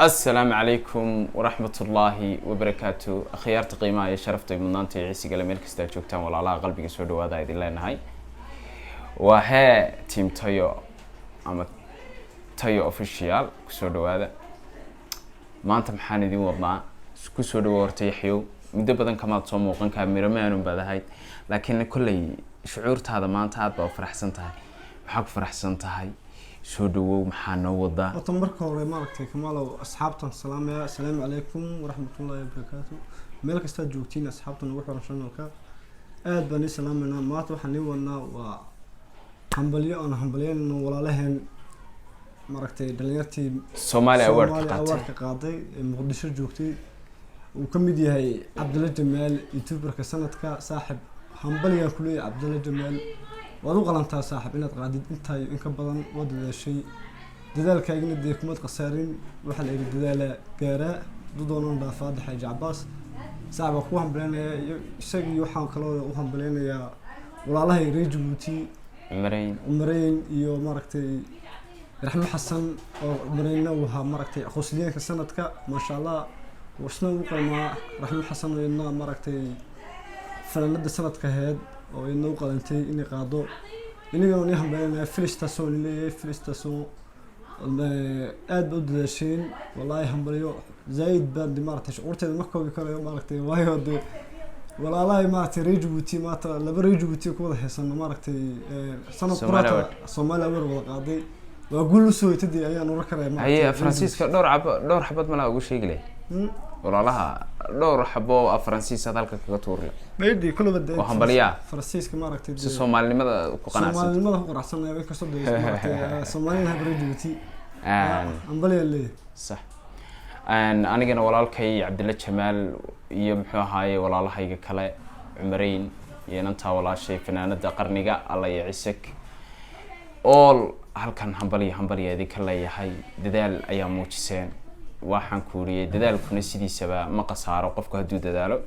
Asalaamu calaykum waraxmatullaahi wabarakaatu. Akhyaarta qiimaha iyo sharafta iyo mudnaanta iyo cisigale, meel kasta aad joogtaan, walaalaha qalbiga, soo dhawaada idin leenahay. Waa hee Team Tayo ama Tayo Official, kusoo dhawaada. Maanta maxaan idin wadnaa? Kusoo dhawo horta, Yaxyow. Muddo badan kamaad soo muuqan, cameraman baad ahayd, laakiin kolley shucuurtaada maanta aad baa u faraxsan tahay. Maxaa ku faraxsan tahay? Soo dhawow, maxaa noo wadaa? Horta marka hore, maaragtay, Kamaalow, asxaabtan salaamaya. Asalaamu calaykum waraxmatullaahi wabarakaatu. Meel kastaad joogtiin, asxaabta nagu xiran channelka, aad baan ii salaameynaa. Maanta waxaan ii wadnaa waa hambalyo aan hambalyeynayno walaalaheen, maaragtay, dhalinyartii Soomaali Award ka Soomaali qaatay. Awardka qaaday ee Muqdisho joogtay, uu ka mid yahay Cabdalla Jamaal, youtuberka sanadka. Saaxib, hambalyaan kuleeyahay. Cabdalla Jamaal, waad u qalantaa, saaxib, inaad qaadid intaa iyo in ka badan. Waa dadaashay, dadaalkaagina dee kumad khasaarin. Waxaa la yidhi dadaala gaaraa hadduu doonana dhaafaa. Xaaji Cabaas, saaxib, waan kuu hambaleynayaa. Iyo isagii waxaan kaloo u hambaleynayaa walaalahay reer Jabuuti. Cumarayn. Cumareyn iyo, maaragtay, Raxmo Xasan oo Cumareynna uu ahaa, maaragtay, qosliyeenka sanadka. Maasha Allah, isna uu qalmaa. Raxmo Xasan oo iyadna, maaragtay, fanaanada sanadka ahayd oo iyadna u qalantay inay qaado. Inagana ni hambaleynayaa. Félicitations leeyahay, félicitations, aad ba u dadaasheen wallaahi. Hambalyo zaaid baan de, maaragtay, shucuurteeda ma koobi karayo, maaragtay, waayo de walaalahay, maaragtay, reer Jabuuti maanta laba reer Jabuuti ku wada heysano, maaragtay, sanad Somali quraata Award. Somali Award wada qaaday, waa guul usoo hoytadii ayaan oran karaya, maaragtay, haye reer Faransiiska dhowr xabo, dhowr xabad malaa ugu sheegi lahay. Walaalaha dhowr xabo oo Faransiis aad halka kaga tuurle. Maydi kulaba dee. Oo hambalyaa. Faransiiska, maaragtay, si Soomaalinimada ku qanacsan. Soomaalinimada ku qanacsanaya, inkastoo dee, maaragtay, Soomaalina reer Jabuuti hambalyaa leeyahay. Sax. Anigana walaalkay Cabdilla Jamaal iyo, muxuu ahaaye, walaalahayga kale Cumareyn iyo inantaa walaashay, fanaanada qarniga, Alla iyo Cisek, all halkan hambalyo, hambalya idinka leeyahay. Dadaal ayaa muujiseen, waxaan kuuriyey. Dadaalkuna sidiisaba ma khasaaro qofku hadduu dadaalo.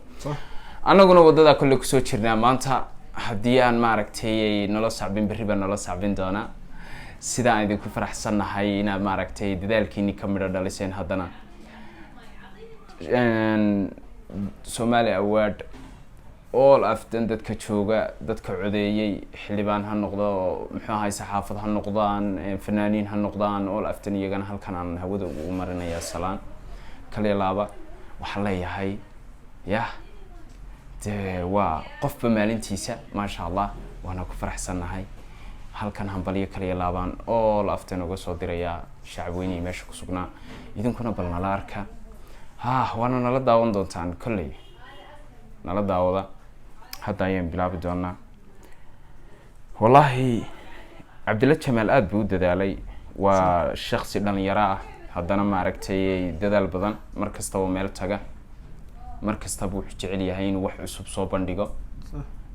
Annaguna waddadaa kolley kusoo jirnaa. Maanta haddii aan, maaragtay, ay nala sacbin, berri baa nala sacbin doonaa. Sida aan idinku faraxsannahay inaad, maaragtay, dadaalkiini ka midho dhaliseen. Haddana Somali Award, all afdan dadka jooga, dadka codeeyey, xildhibaan ha noqdo, muxuu ahay, saxaafad ha noqdaan, fanaaniin ha noqdaan, all afdan iyagana halkan aan hawada ugu marinayaa salaan kaliya laaba. Waxaan leeyahay, yah, dee waa qofba maalintiisa. Maasha Allah, waana ku faraxsannahay. Halkan hambalyo kaliya laabaan all aftan uga soo dirayaa shacabweynihii meesha ku sugnaa. Idinkuna bal nala arka, ha, waana nala daawan doontaan kolley. Nala daawada, hadda ayaan bilaabi doonaa. Wallaahi Cabdilla Jamaal aada buu u dadaalay. Waa shaksi dhalinyaro ah, haddana, maaragtay, dadaal badan. Mar kastaba meel taga, mar kastaba wuxuu jecel yahay inuu wax cusub soo bandhigo.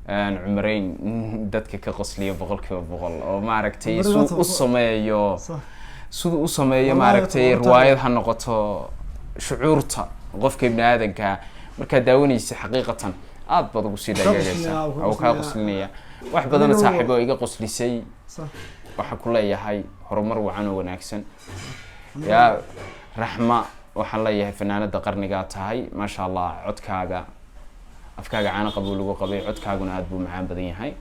Cumareyn dadka ka qosliya 100% oo, maaragtay, Cumareyn suu u sameeyo, siduu u sameeyo, Wallaahi, maaragtay, horta- riwaayad ha noqoto, shucuurta qofka ibni aadanka markaad daawanaysa, xaqiiqatan aad baad ugu sii Kaa dhagaagaysaa. qoslinaya, oo kaa qoslinaya. Qoslinaya wax badan. Saaxiib oo iga qoslisay. Waxaan ku leeyahay horumar wacan oo wanaagsan. Yaa Raxma, waxaan leeyahay fanaanada qarnigaa tahay, maasha Allah. Codkaaga, afkaaga caano qabuu lagu qabay, codkaaguna aada buu macaan badan yahay.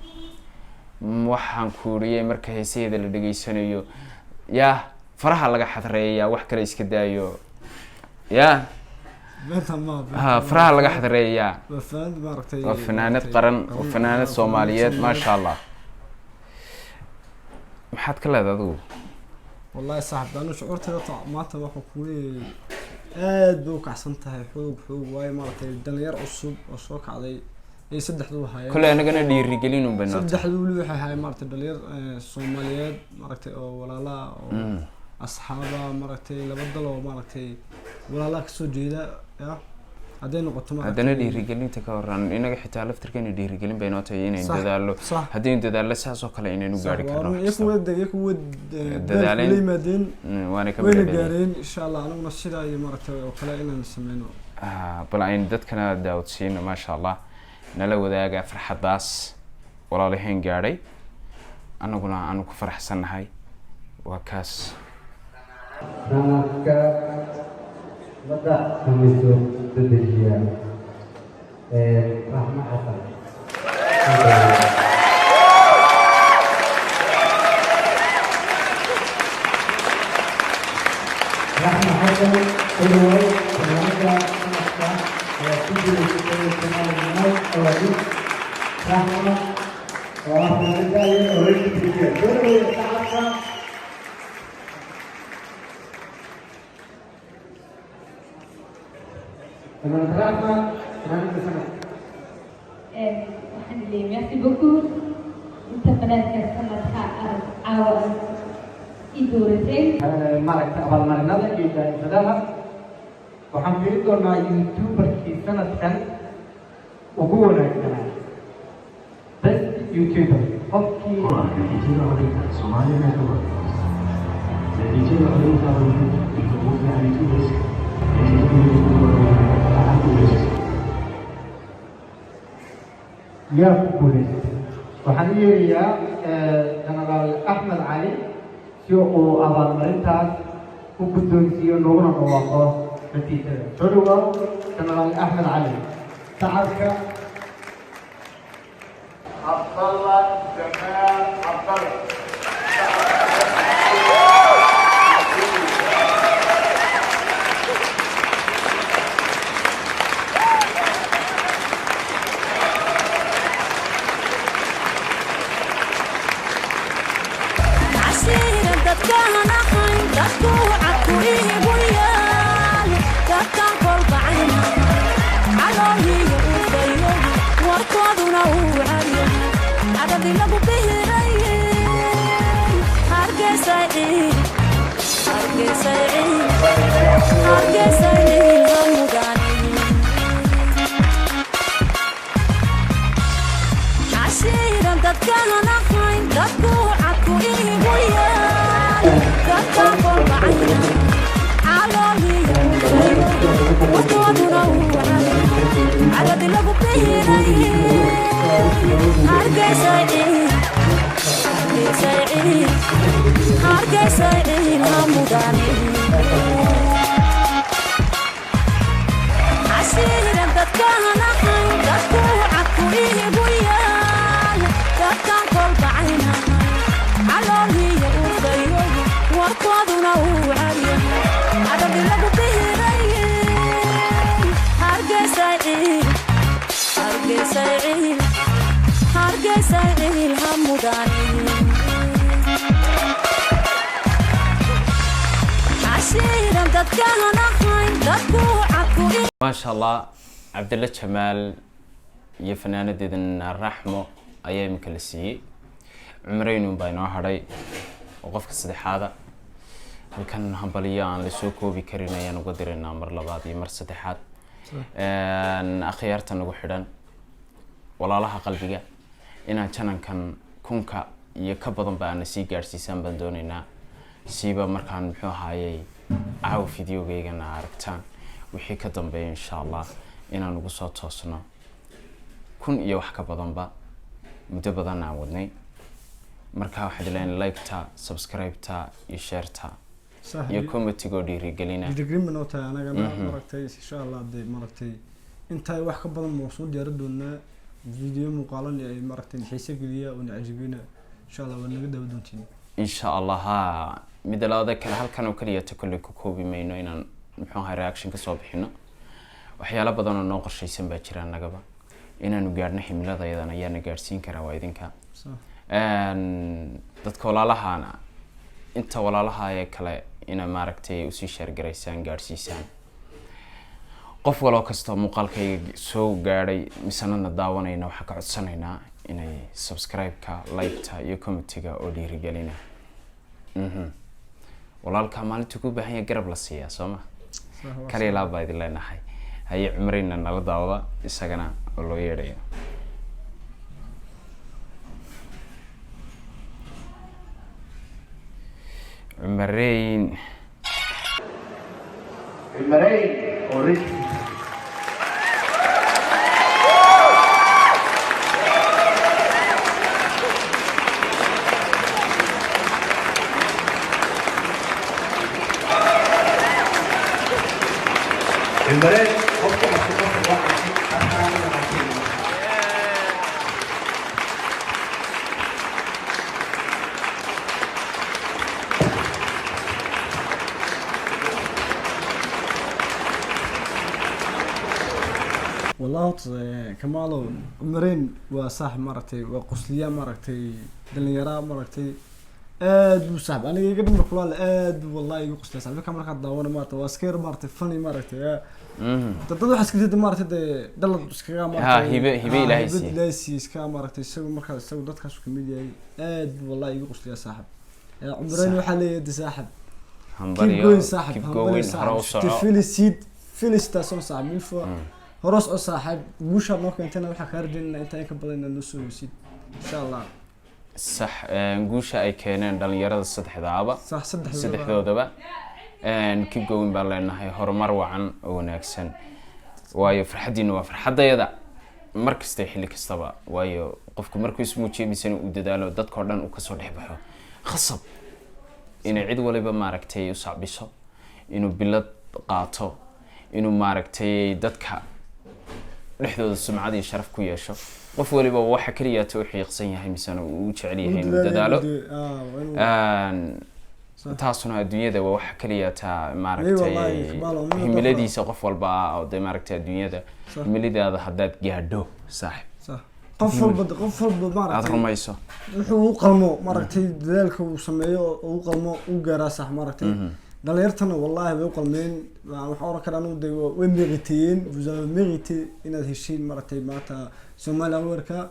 Waxaan kuuriyey, marka heesaheeda la dhegeysanayo, yaa faraha laga xadreeyaa, wax kale iska daayo, yaa. Beenta ma ha, faraha laga xadreeyaa. Waa fanaanad, maaragtay, Waa fanaanad qaran, waa fanaanad Soomaaliyeed, maasha Allah. Maxaad ka leedahay adigu? Wallahi saaxib, anu shucuurteeda maanta waxaa kuleeyahay aad bay u kacsan tahay, xoog xoog, waayo, maaragtay, dhalinyar cusub oo soo kacday ay saddexdu hayeen. Kolley anagana dhiirigelin un bay noo tahay. Saddexdu weli waxay ahaayeen, maaragtay, dhalinyar Soomaaliyeed, maaragtay, oo walaalaha oo asxaaba, maaragtay, laba dal oo, maaragtay, walaalaha kasoo jeeda, ya hadday noqoto, maaragtay. Haddana dhiirigelinta ka waran, inaga xitaa laftirkeena dhiirigelin bay noo tahay inaynu dadaallo. Haddaynu dadaallo, saas oo kale inaynu gaari karno wax iyaku kasta. Wada iyaku wad Dadaaleen. la yimaadeen. Waana ka wayna midho. Gaareen, insha Allah, anaguna sidaa iyo, maaragtay, oo kale inaan sameyno. Ah, bal aynu dadkana daawodsiino. Maasha Allah, nala wadaaga farxaddaas walaalaheen gaadhay, annaguna aanu ku faraxsannahay. Waa kaas. Sanadka. Ummadda gumayso dedejiya, Raxmo Xasan. Raxmo Xasan Odoway, fanaanada sanadka ayaa ku guuleysatay Somali Award. Raxmo oo ah fanaanada oo reer Jibuuti. Soo dhaweeya shacabka. Fanaanada Raxma, fanaanada sanadka. Waxaan leeyahay merci beaucoup inta fanaanka sanadka aad caawa ii dooratay. Maaragta, abaalmarinada iyo jaa'isadaha waxaan fiiri doonaa youtuberkii sanadkan ugu wanaagsanaa, best youtuber, qofkii Natiijada codaynta Somali Network. Natiijada codaynta warbaahinta ugu fiican YouTubers ee waxaa ku guuleystay Yaa ku guuleystay? Waxaan u yeerayaa Genaraal Axmed Cali si uu abaalmarintaas u guddoonsiiyo nooguna dhawaaqo natiijada. Soo dhawaaw, Genaraal Axmed Cali. Shacabka. Cabdalla Jamaal Cabdalle. Cashiiran dadkaan ahayn, dadku cadku iigu yaal, dadkan kolbacayna calooliyo ufayo, warkooduna uu cadyahay, cadadi lagu bihiraye. Hargeysa ciil, Hargeysa ciil, Hargeysa ciil ha mudane. Cashiiran dadkaan ahayn, dadku cadku iigu yaal, dadkan kolbacayna calooliyo ufayo, warkooduna uu cadyahay, cadadi lagu bihiraye. Hargeysa ciil, Hargeysa ciil, Hargeysa ciil ha mudane. Cashiiran dadkaan ahayn, dadku cadku iigu yaal, dadkan kolbacayna calooliyo ufayo, warkooduna uu cadyahay, cadadi lagu bihiraye. Hargeysa ciil, Hargeysa ciil, Hargeysa ciil ha mudane. Cashiiran dadkaan ahayn, dadku cadku Maasha Allah, Cabdilla Jamaal iyo fanaanadeedana Raxmo ayaa iminka la siiyey. Cumreynun baa inoo hadhay oo qofka saddexaada. Halkan hambaliyo aan lasoo koobi karin ayaan uga diraynaa mar labaad iyo mar saddexaad akhyaarta nagu xidhan, walaalaha qalbiga. Inaan janankan kunka iyo ka badanba aana sii gaadhsiisaan baan doonaynaa, siiba markaan muxuu ahaayey caawa videogaygana aragtaan wixii ka dambeeya, insha Allah inaan ugu soo toosno 1000 iyo wax ka badanba. Muddo badan aan wadnay. Marka waxaad leeyahay like-ta, subscribe-ta iyo share-ta iyo commentigoo dhiirigelina. Dhiirigelin bay noo tahay anagana, maaragtay. Insha Allah dee, maaragtay, intaa wax ka badan waan soo diyaarin doonaa video muuqaalan ee, maaragtay, xiise geliya oo na cajibina. Insha Allah waa naga daawa doontiin. Insha Allah. Ha, midda labaada kale, halkan oo keliya ta kolley ku koobi mayno inaan muxuu ahay reaction kasoo bixino. Waxyaalo badan oo noo qorshaysan baa jira nagaba. Inaanu gaadhno himiladaydan ayaana gaadhsiin karaa waa idinka. Dadka walaalahana, inta walaalaha ee kale, ina maaragtay usii share garaysaan, gaadhsiisaan. Qof waloo kastoo muuqaalkayga soo gaadhay misanana daawanayna, waxaa ka codsanaynaa inay subscribe-ka, like-ta iyo commentiga oo dhiirigelina. Walaalka maalintuu ku baahan yahay garab la siiyaa, soo ma? Kaliya laab baa idin leenahay. Haye, Cumreyna nala daawada isagana oo loo yeedhayo. Cumareyn. Cumareyn oo reer Cumareen qofka codka qofka. Wallahi horta Kamaalow, Cumareen waa saaxib, maaragtay, waa qosliya, maaragtay, dhalinyara, maaragtay, aad buu saaxib aniga iga dhimar kulaale, aad buu wallahi igu qosliya saaxib. Marka markaad daawana, maaragtay, waa iska yar, maaragtay, funny, maaragtay, dad waxaa iska jirta, maaragtay, dee dhalad iskaga, maaragtay, hibe Ilaahay hibad siiyey. Ilaahay siiyey iska, maaragtay, isagu markaa isagu dadkaas kamid yahay. Aad buu wallahi igu qosliya saaxib. Cumareen waxaa leeyahay de saaxib, keep Hambalyo. going saaxib. Keep hambalyo going, hore u saaxib. soco. Félicite, félicitations saaxib, mille fois. Hore u soco saaxib. Guushaad noo keentayna waxaa kaa rajaynayna intaa in ka badan inaad noo soo heysid, insha Allah. Sax, guusha ay keeneen dhalinyarada saddexdaaba, sax, saddexdoodaba. Saddexdoodaba keep going baan leenahay, horumar wacan oo wanaagsan, waayo farxaddiina waa farxaddayada mar kasta iyo xilli kastaba, waayo qofku markuu ismuujiyo misena uu dadaalo, dadkao dhan uu kasoo dhex baxo, khasab inay cid waliba, maaragtay, u sacbiso, inuu bilad qaato, inuu, maaragtay, dadka dhexdooda sumcad iyo sharaf ku yeesho. Qof waliba waxa keliyaata u xiiqsan yahay misena uu u jecel yahay inuu dadaalo. Taasuna adduunyada waa waxa keliya taa, maaragtay, wallahi, Iqbaal, waa mid himiladiisa qof walba ah oo dee, maaragtay, adduunyada himiladaada haddaad gaadho saaxib, sax, qof walba aada maaragtay rumayso, wuxuu u qalmo, maaragtay, dadaalka uu sameeyo oo u qalmo uu gaaraa. Sax, maaragtay, dhalinyartana wallahi way u qalmeen. Waxaan oran karaa anigu de way mériteeyeen, vous avez mérité inaad heshiin, maaragtay, maanta Soomaaliya weerka.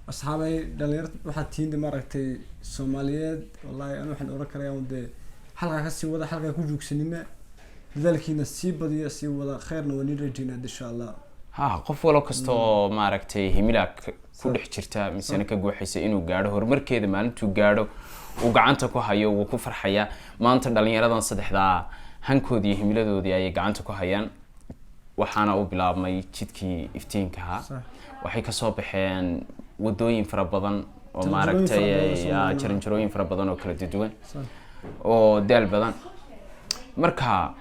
Asxaabay, dhalinyar waxaad tihiin de, maaragtay, Soomaaliyeed. Wallahi anu waxaan oran karayaa un dee halkaa kasii wada, halkaa ku joogsanina, dadaalkiina sii badiya, sii wada, kheyrna waa niin rajeynaa insha Allah. Ha, qof walo kasta oo, maaragtay, himila ku dhex jirta misena ka guuxaysa inuu gaadho horumarkeeda, maalintuu gaadho uu gacanta ku hayo wuu ku farxayaa. Maanta dhalinyaradan saddexdaa hankoodii iyo himiladoodii ayay gacanta ku hayaan, waxaana u bilaabmay jidkii iftiinka ahaa. Waxay kasoo baxeen wadooyin fara badan oo Jaranjarooyin maaragtay fara badan soo mareen. Jaranjarooyin fara badan oo kala duwan oo daal badan. Marka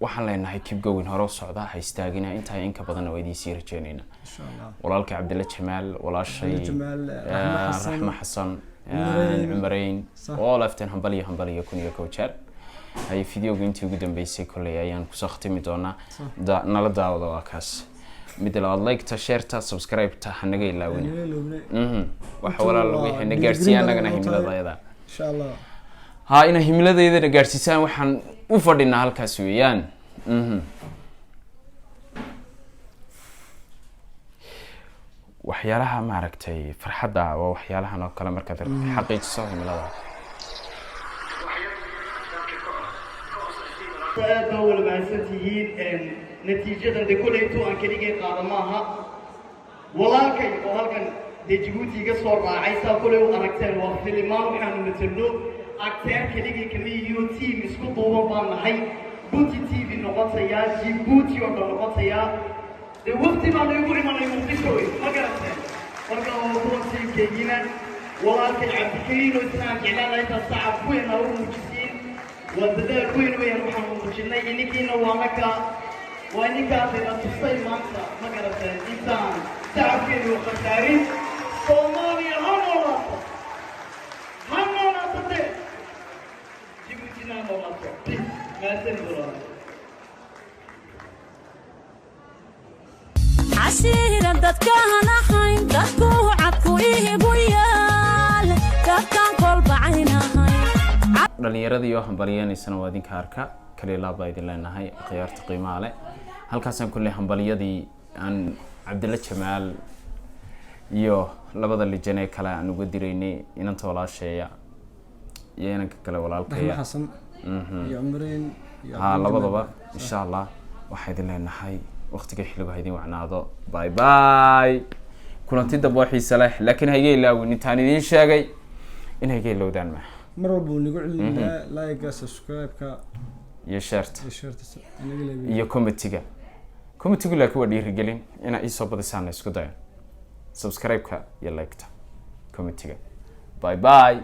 waxaan leenahay keep going, hore u socda, ha istaagina. Intaa in ka badanna waa idiin sii rajeynaynaa. Insha Allah. Walaalkay Cabdilla Jamaal, walaashay Cabdilla Jamaal, Raxmo Xasan, Raxmo Xasan, Cumareyn. Cumareyn, oo lafteen hambaliyo, hambaliyo 1001 jeer. Hay, videoga intii ugu dambeysay kolley ayaan kusoo khatimi doonaa. Nala daawada, waa kaas. Midda labaad, like-ta, share-ta, subscribe-ta hanaga ilaawina. Naga iloobne. Waxa Intuu walaal waa wixii na dhiirigelin gaarsiiya badan annagana noo tahay. himiladayada. Insha Allah. Ha, ina himiladeydana gaarsiisaan waxaan u fadhinaa halkaas weeyaan. Waxyaalaha, maaragtay, farxadda waa waxyaalahan oo kale markaad xaqiijiso himilada. Aad baa wala mahadsan tihiin. Natiijadan de kolley intuu aan keligay qaada maaha, walaalkay oo halkan dee Jabuuti iga soo raacay, saa kolley u aragteen waa filimaan waxaanu matelno. Acteur keligay kama iyo team isku duuban baan nahay. Bunti TV noqotayaa, Jibuuti oo dhan noqotayaa, dee wafdi baanu igu imanay Muqdisho wey, ma garateen? Marka waa kuwan teamkaygina, walaalkay Cabdikariin oo isna aan jeclaan lahaa intaad sacab weyn aa u muujisiin. Waa dadaal weyn weeyaan waxaanu muujinay, ininkiina waa naka, waa ininkaasayna tusay maanta, ma garateen? Intaan shacabkeenu khasaarin, Soomaaliya ha noolaato, ha noolaato, de Jibuutina ha noolaato. Please, mahadsanid walaal. Cashiiran dadkaan ahayn, dadku cadku iigu yaal, dadkaan kolbacaynahay. Dhalinyaradii oo hambaliyeynaysana waa idinka arka. Kaliya laab baa idin leenahay, khiyaarta qiimaha leh. Halkaasaan kulley hambaliyadii aan Cabdilla Jamaal iyo labada lijan ee kale aan uga diraynay, inanta walaasheeya iyo inanka kale Raxmo walaalkaya Xasan iyo Cumreyn iyo ha Cabdilla labadaba Jamaal. Insha Allah waxaa idin leenahay waqtiga xilligu ha idin wacnaado. Bye bye, kulanti dambe oo xiise leh, laakiin ha iga ilaawin intaan idiin sheegay in ha iga ilowdaan ma Mar walba uu nagu celinaa like-ga, subscribe-ka iyo share-ta iyo share-ta inaga leebiyo. Iyo commentiga. Commentigu laakiin waa dhiirigelin inaa iisoo badisaan, isku dayo subscribe-ka iyo like-ta, commentiga. Bye bye.